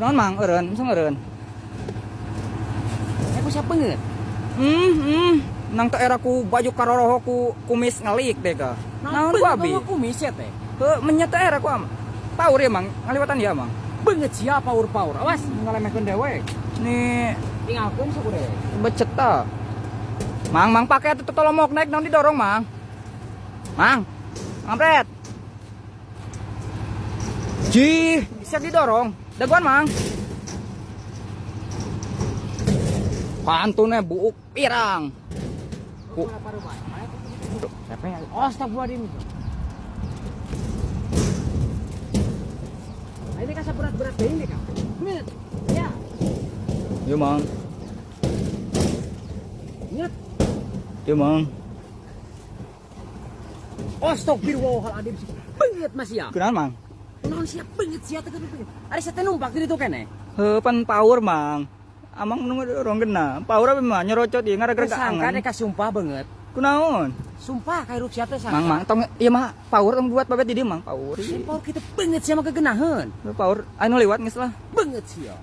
Kunaon Mang eureun, masa eureun. Aku siapa beungeut? Nang teh era ku baju karoroho ku kumis ngalik deh ka. Naon ku abi? Kumis ya teh. Heuh, menyata era ku am. Paur ya Mang, ngaliwatan ya Mang. Beungeut sia paur-paur. Awas ngalemehkeun dewek. Nih Tinggalkeun sok deh. Becet ta. Mang, Mang pakai atuh tolomok naik naon didorong Mang. Mang. Ngampret. Jih, siap didorong. Dagoan Mang. Pantune buuk pirang. Ku. Siapa yang? Oh, astagfirullahaladzim. Nah, ini kan berat-berat deh ini kan. Nyet. Ya, Yo Mang. nyet. Yo Mang. Astagfirullahaladzim. Beungeut Mas ya. Kunaon Mang? Naon sia beungeut sia teh beungeut. Ari sia teh numpak di ditu keneh. Heuh, pan power Mang. Amang nu dorong kena. Power apa mah nyerocot ieu ngaragrag Sangka angan. deh kasumpah beungeut. Kunaon? Sumpah kahirup sia teh sangka. Mang, Mang, tong ieu mah power tong buat babet di dieu Mang, power. Power kita beungeut sia mah kegenaheun. Power anu lewat geus lah. Beungeut sia.